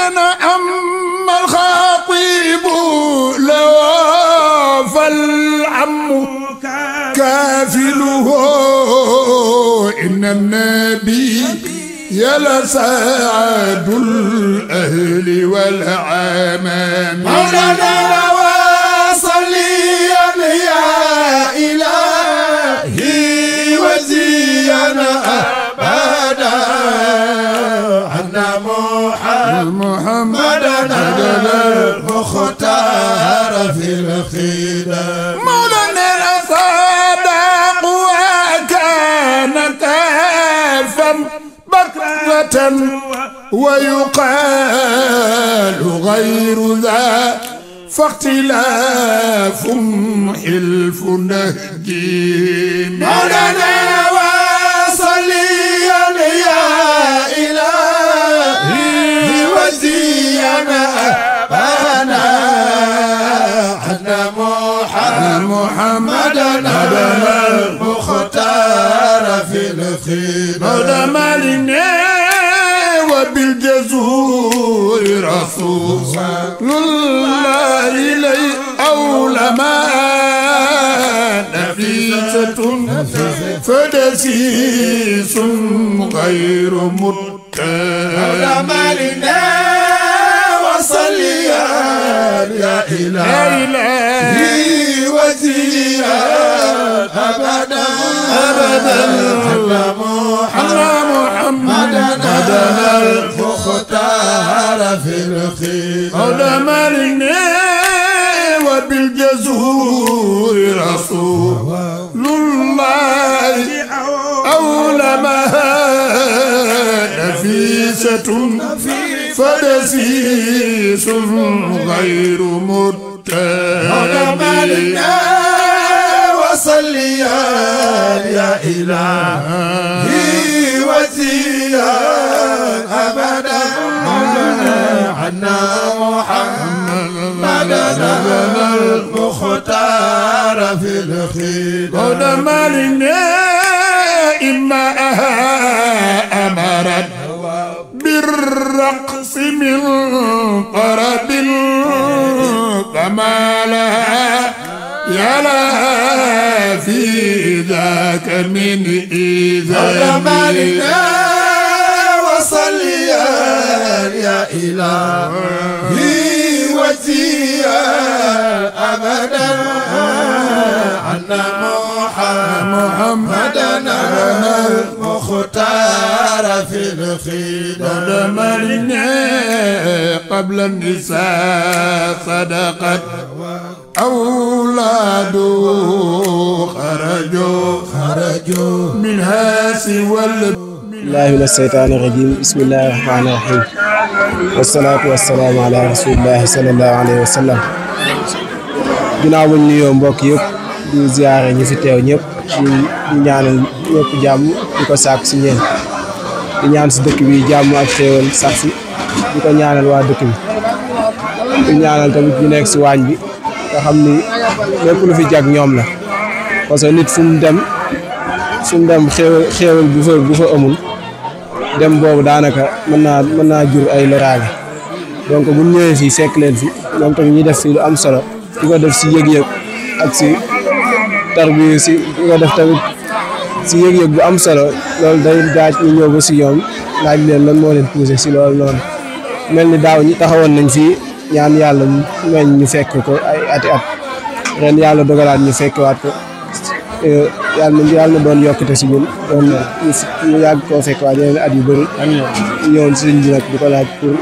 أما الخطيب لو فالعم كافله إن النبي لسعد الأهل والعمام مولانا وصليا يا إلهي وزينا أبدا عنا محمدنا المختار في الخدم مولانا الصادق وكان كافا بكرة ويقال غير ذا فاختلاف حلف نهجي مولانا وصليا يا إلهي وزينا أبانا عنا محمدنا المختار في الخدم مالنا وبالجزور رسول الله إلي أولما نفيسة فدسيس غير متكلم مالنا وصليا يا إلهي وزيا أبدا محمدنا المختار في الخدم مالنا وبالجزور رسول الله أولما نفيسة فدسيس غير متكلم وصليا يا إلهي وزيا أبدا عنا محمدنا المختار في الخدم مالنا إما أمرت بالرقص من طرب كما لها يلا في ذاك من إذا مالنا وصليا يا إلهي وزيا أبدا عنا محمدنا المختار في الخدم مالنا قبل النساء صدقت أولاد خرجوا منها سوى الله من الشيطان الرجيم بسم الله الرحمن الرحيم والصلاة والسلام على رسول الله صلى الله عليه وسلم ginnaaw bu ñu nuyoo mbokk yëpp di ziare ñi fi teew ñëpp di ñaanal ñëpp jàmm di ko sàkku si ñeen di ñaan si dëkk bi jàmm ak xéewal sax si di ko ñaanal waa dëkk bi di ñaanal tamit ñu nekk si waañ bi nga xam ni lépp lu fi jag ñoom la parce que nit fu mu dem xéewal bu fa amul dem boobu daanaka mën naa jur ay loraange donc bu ñëwee fii fekk leen fi ñoom tamit ñuy def fii lu am solo di ko def si yëg-yëg ak si tarbi si di ko def tamit si yëg-yëg bu am solo loolu day daaj ñu ñëw ba si ñoom laaj leen lan moo leen poussé si loolu noonu mel ni daaw ñi taxawoon nañ fii ñaan yàlla meñ ñu fekk ko ay ati at ren yàlla dogalaat ñu fekkewaat ko yàlla na doon yokkute si ñun doon ñu yàgg koo fekkewaat yeneen at yu bëri ñëwoon sëriñ bi nag di ko laaj pour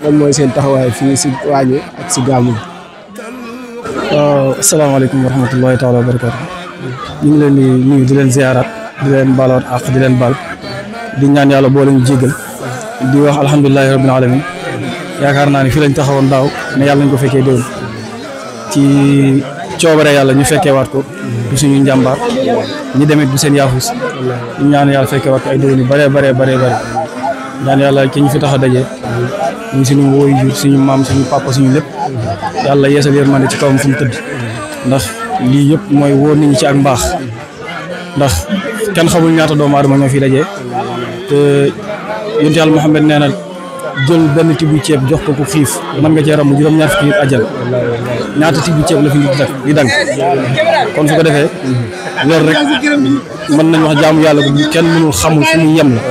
lan mooy seen taxawaay fii si waañu ak si gàmmu bi. waaw asalaamaaleykum wa rahmatullahi taala wa barakatu ñu ngi leen di nuyu di leen ziarat di leen baloot ak di leen bal di ñaan yàlla boo leen jégal di wax alhamdulilahi rabbil alamin yaakaar naa ni fii lañ taxawoon daaw ne yàlla nañ ko fekkee déwén ci coobare yàlla ñu fekkee waat ko du suñu njàmbaar ñi demit bu seen yaafus ñu ñaan yàlla fekkee waat ko ay déwén yu bare ñaan yàlla ki ñu fi tax a daje ñu suñu woy jur suñu maam suñu papa suñu lépp yàlla yeesal yërmande ci kawam fu mu tëdd ndax lii yëpp mooy woo nit ñi ci ak mbaax ndax kenn xamul ñaata doomu aadama ñoo fi daje te yonent yàlla Muhammad nee na jël benn tibu ceeb jox ko ku xiif mën nga cee ramu juróom-ñaar fukki nit ajal ñaata tibu ceeb la fi nit di dagg kon su ko defee loolu rek mën nañ wax jaamu yàlla bu kenn mënul xamul fu muy yem la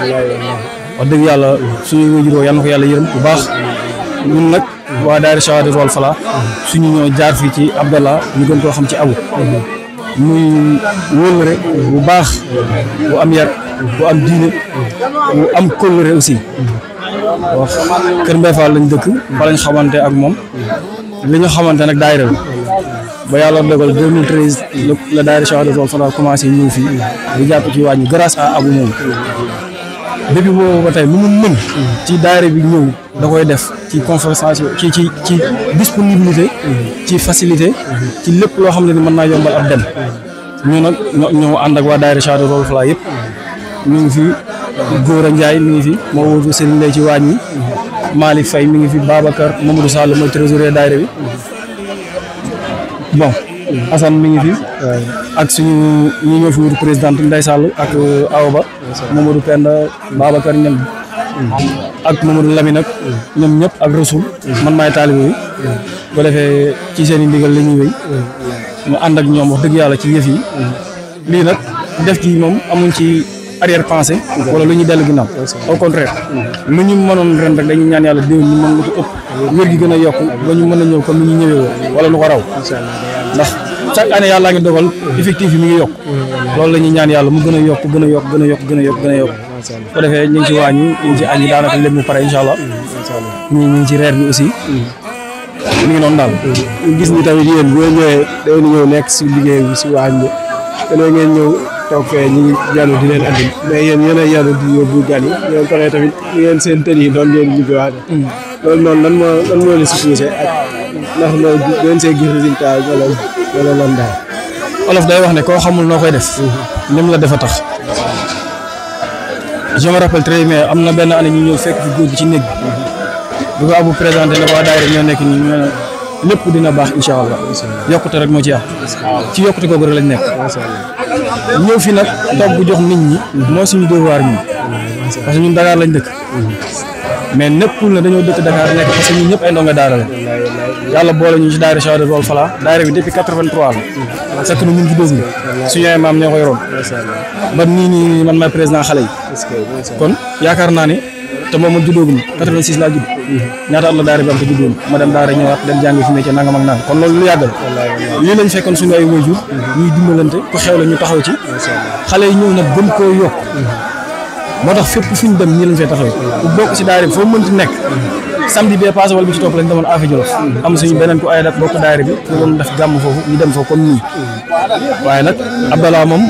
wax dëgg yàlla suñu wajuroo yal na ko yàlla yërëm bu baax ñun nag waa daayira Chahadatul Fala suñu ñoo jaar fii ci Abdallah ñu gën koo xam ci Abu muy wóllëre bu baax bu am yar bu am diine bu am kóllëre aussi wax Kër Mbaye Fall lañ dëkk fa lañ xamante ak moom li ñu xamante nag daayira la ba yàlla dogal 2013 la daayira Chahadatul Fala commencé ñëw fii di jàpp ci wàññi grâce à Abu moom depuis boobu ba tey lu mu mën ci daayira bi ñëw da koy def ci conversation ci disponibilité ci facilité ci lépp loo xam ne ni mën naa yombal ab dem ñu nag ñoo ànd ak waa daayira Chahadatul Fala yëpp ñu ngi fi Góora Ndiaye mi ngi fi moo wóotu Serigne Lay ci waañ mi Malick Faye mi ngi fi Babacar Mamadou Sall mooy trésorier daayira bi bon Assane mi ngi fi ak suñu ñi ñoo fi wut présidente Ndeye Sall ak Awa Ba Mamadou Penda Babacar ñoom ak Mamadou Lamine nag ñoom ñëpp ak Rasoul man maay taalibe bi bu defee ci seen i ndigal la ñuy wéy ñu ànd ak ñoom wax dëgg yàlla ci yëf yi lii nag def ci moom amuñ ci arrière pensée wala lu ñuy dellu ginnaaw au contraire lu ñu mënoon ren rek dañuy ñaan yàlla déwén ñu mën lu ko ëpp wér gi gën a yokku ba ñu mën a ñëw comme ni ñu ñëwee woon wala lu ko raw ndax chaque année yàllaa ngi dogal effectif yi mi ngi yokk loolu la ñuy ñaan yàlla mu gën a yokk gën a yokk gën a yokk gën a yokk gën a yokk ko defee ñu ngi ci wàññi ñu ngi ci añ yi daanaka lépp mu pare incha allah ñu ngi ci reer bi aussi mi ngi noonu daal gis ni tamit yéen boo ñëwee day ñëw nekk si liggéey bi si waañ bi te léegi ngeen ñëw toog fee ñu ngi yanu di leen andil mais yéen yéen a yanu di yóbbu gan yi ngeen taxee tamit ngeen seen tën yi doon ngeen ñibbiwaat loolu noonu lan moo leen si poussé ak ndax loolu doon see gis résultat wala lan daal. olof day wax ne koo xamul noo koy def lim la defa tax je me rappelle très bien am na benn année ñu ñëw fekk fi góor gi ci néeg bi ko Abu présenté ne waa daayira ñoo nekk nii ñu ne lépp dina baax incha allah yokkute rek moo ci am ci yokkute googu rek lañ nekk ñëw fi nag toog bu jox nit ñi moo suñu devoir ñun parce que ñun Dakar lañ dëkk mais nekkul ne dañoo dëkk Dakar nekk parce que ñun ñëpp ay ndongo daara la yàlla boole ñu ci daayira Chahadatul Fala daayira bi depuis 83 la fekk na ñun ci dóob suñu ay maam ñoo ko yoroon ba nii man maay président xale yi kon yaakaar naa ne te moom ma juddóogum 86 laa judd ñaata at la daara bi am te juddóom ma dem daara ñëwaat dem jàngi fi métier nangam ak nangam kon loolu lu yàgg la lii lañ fekkoon suñu ay waajur ñuy dimbalante ku xew la ñu taxaw ci xale yi ñëw nag gën koo yokk moo tax fépp fu ñu dem ñii lañ fay taxawee ku bokk si daara bi foo mënti nekk samedi bee passé wala bi ci topp lañ demoon Afia Jolof am suñu beneen ku ay dat bokk daara bi ñu doon def gàmm foofu ñu dem fa comme nii waaye nag Abdallah moom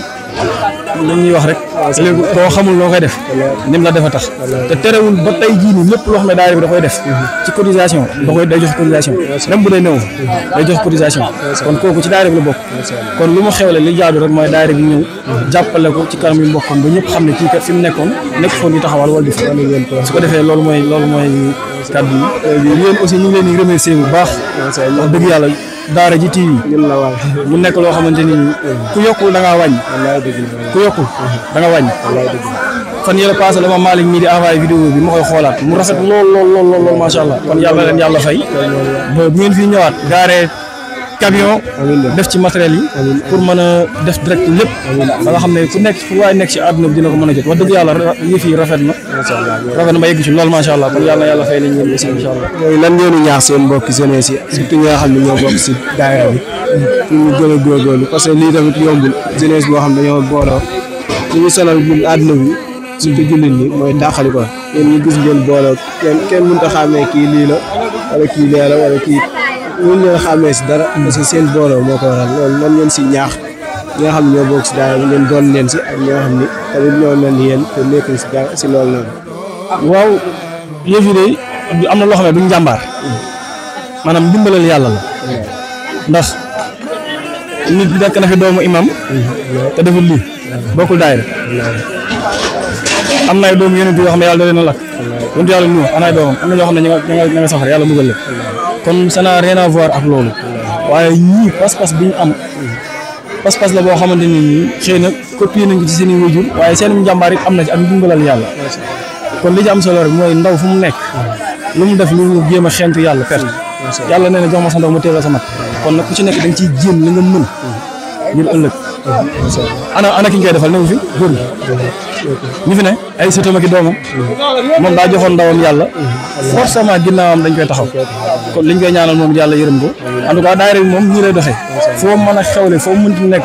li ñuy wax rek léegi koo xamul noo koy def nim la defa tax te terewul ba tey jii nii lépp loo xam ne daara bi da koy def ci cotisation day jox cotisation même bu dee néew day jox cotisation kon kooku ci daara bi la bokk kon lu mu xewle li jaadu rek mooy daara bi ñëw jàppale ko ci kanam yu mbokkam ba ñëpp xam ne kii kat fi mu nekkoon nekk foon di taxawal wala di fa su ko defee loolu mooy kàddu yi yéen aussi ñu ngi leen di remercier bu baax wax dëgg yàlla daara ji TV mu nekk loo xamante ni ku yokkul da ngaa wàññi ku yokkul da nga wàññi fan yële passé la ma Malick mii di envoyé vidéo bi ma koy xoolaat mu rafet lool macha allah kon yàlla leen yàlla fay ba bu ngeen fii ñëwaat gaaree camion def ci matériel yi pour mën a def direct lépp ba nga xam ne ku nekk fu waay nekk ci àdduna bi dina ko mën a jot wax dëgg yàlla yëf yi rafet na ba yegg ci loolu macha allah kon yàlla yàlla fay lañ ngeen aussi incha allah lan ngeen di ñaax seen mbokki jeunesse yi surtout ñi nga xam ne ñoo bokk si daayira bi pour ñu gën a góorgóorlu parce que lii tamit yombul jeunesse boo xam dañoo booloo li ñu sonal ñun àdduna bi surtout jullit ñi mooy dàqali ko yéen ñu gis ngeen booloo kenn mënut a xàmmee kii lii la wala kii lee la wala kii ñun ñoo xàmmee si dara parce que seen booloo moo ko waral loolu man ngeen si ñaax ñi nga xam ne ñoo bokk si daara bi ngeen doon leen si ak ñoo xam ni tamit ñoo mel ni yéen te nekkuñ si dara si loolu noonu. waaw yëf yi de am na loo xam ne duñ jàmbaar maanaam ndimbalal yàlla la ndax nit nekk na fi doomu imam te deful lii bokkul daayira am na ay doomu yeneen yoo xam ne yàlla da leen a lakk yonent yàlla nu am na ay doomam am na ñoo xam ne ña nga safar yàlla mugal leen kon ça n'a rien à voir ak loolu waaye ñii pas-pas bi ñu am pas-pas la boo xamante ni nii xëy na copié nañ ko ci seen i wajur waaye seen njàmbaar it am na ci ak ndimbalal yàlla kon li ci am solo rek mooy ndaw fu mu nekk lu mu def lu mu jéem a xeeñtu yàlla perte yàlla nee na jox ma sa ndaw mu téel sa mat kon nag ku ci nekk da nga ciy jéem li nga mën ngir ëllëg ana ki ñu koy defal ne fi góor ñi fi ne ay sëtam ak i doomam moom daa joxoon ndawam yàlla forcément ginnaawam dañ koy taxaw kon liñ koy ñaanal moom yàlla yërëm ko en tout cas daayira bi moom ñii lay doxee foo mën a xewle foo mënti nekk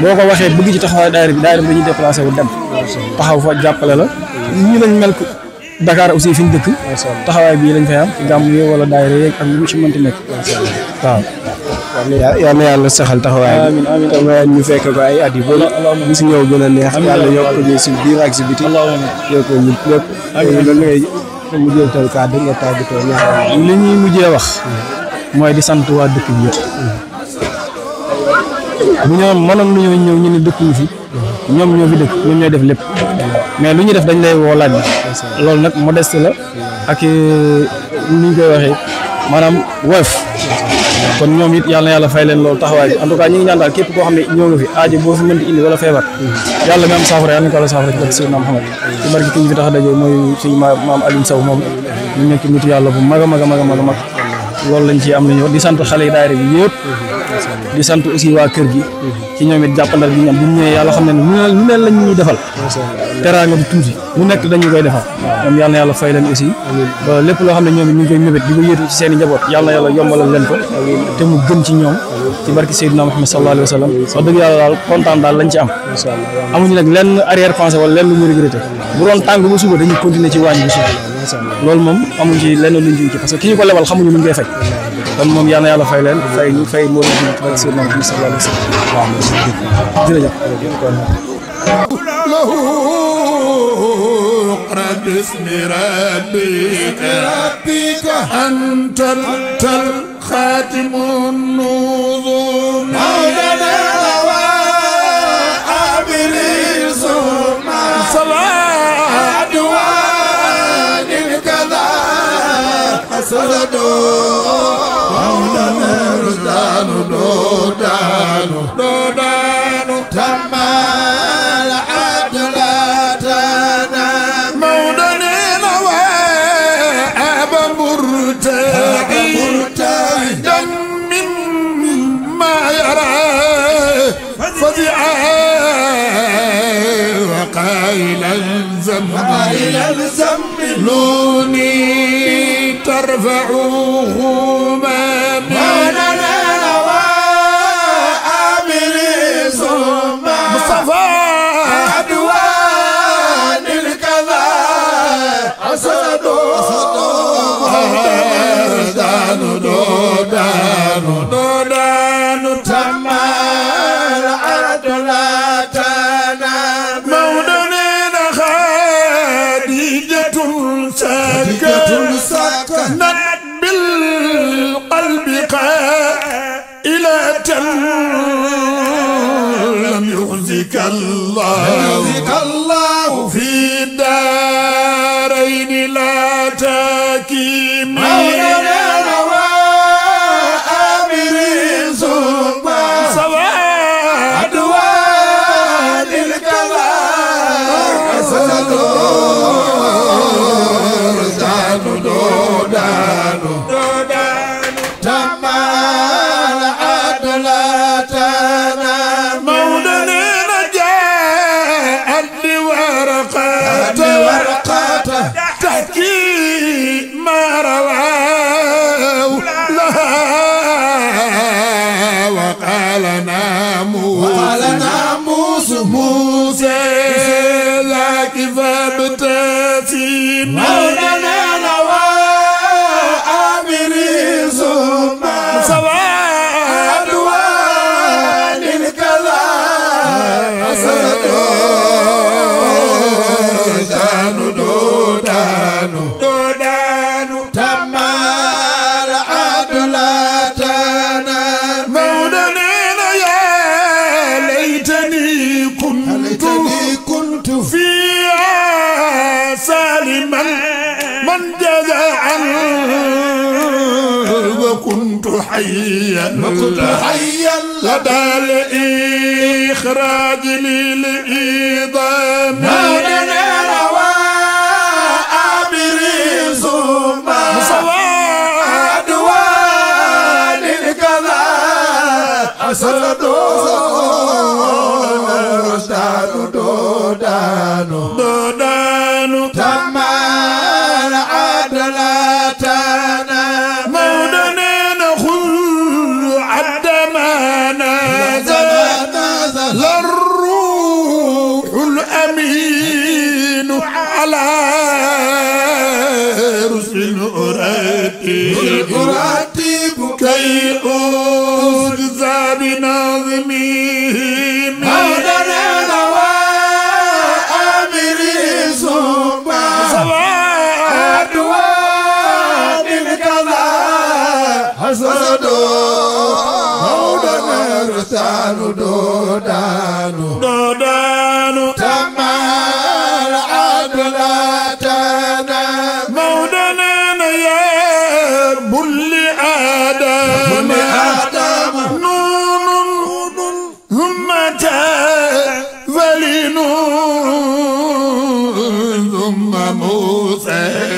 boo ko waxee bëgg ci taxawaay daayira bi dañuy déplacé wu dem taxaw fa jàppale la ñii lañ mel Dakar aussi fi ñu dëkk taxawaay bii lañ fay am ci gàmm yi wala daayira yeeg ak lu ci mënti nekk waaw yal na yàlla saxal taxawaay bi amiin ñu fekk ko ay at yu bëri ñu si ñëw gën a neex yàlla yokk ñu si biir ak si biti yokk ñu lépp loolu ngay mujjee tal kàddu nga tàggatoo li ñuy mujjee wax mooy di sant waa dëkk bi yëpp bu ñoom mënoon nañoo ñëw ñu ne dëkkuñu fi ñoom ñoo fi dëkk ñoom ñooy def lépp mais lu ñuy def dañ lay woo laaj bi loolu nag modeste la ak ni ñu koy waxee maanaam woyof kon ñoom it yàlla na yàlla fay leen loolu taxawaay bi en tout cas ñi ngi ñaan daal képp koo xam ne ñëw nga fi aajo boo fi mën di indi wala feebar yàlla mi am saafara yàlla na ko yàlla saafara ci barke Seydina Muhammad ci barke ki ñu fi tax a daje mooy suñu maam Alioune Sow moom ñu nekk nitu yàlla bu mag a mag a mag a mag a mag loolu lañ ci am lu ñu di sant xale yi daayira bi yëpp di sant aussi waa kër gi ci ñoom it jàppandal bi ñu am bu ñu ñëwee yàlla xam ne lu ne lañ ñuy defal teraanga du tuuti lu nekk dañu koy defal ñoom yàlla na yàlla fay leen aussi ba lépp loo xam ne ñoom it ñu ngi koy mébét di ko yéetu ci seen i njaboot yàlla na yàlla yombalal leen ko te mu gën ci ñoom ci barki Seydina Muhammad sallallahu alayhi wa sallam wax dëgg yàlla daal kontaan daal lañ ci am amuñu nag lenn arrière pensée wala lenn lu ñu regretté bu doon tàng ba suba dañuy continuer ci waañ bi suba loolu moom amuñ ci lenn luñ ci parce que ki ñu ko lebal xamuñu nuñ koy fay kon moom yal na yàlla fay leen fay ñu fay moo leen ci barke Seydina Muhammad sallallahu alayhi wa sallam waaw jërëjëf اقرأ باسم ربك أنت الخاتم النظم مولانا وآمر الزمان صلاة دوان الكذا حسد مولانا رزدان دودان تمام وقائلا زملوني ترفع همامي مولانا وآمر الزمان مصطفى عدوان الكذا أسد دودان تمال عدلاتنا مولدين خديجة سكنت بالقلب قائلة لم يخزك الله في الدارين لا تكيم موسى لك فابتسم مولانا وآمر الزمان عدوان الكذا أسد دودان تمال عدلاتنا مولدين يا ليتني كنت فيها سالما من جزعا وكنت حيا لدى الإخراج للإيضام مولانا دودان تمال عدلاتنا مودنين خل عد ما نزل الروح الأمين على رسل أراتب كي أجزى بنظمهم مودنين وآمري صبا أدوان الكذا حسدوا مودنين رسالوا دودان تمال عدلاتنا مودنين يا بل آدم نون ثم تاء ثم موسى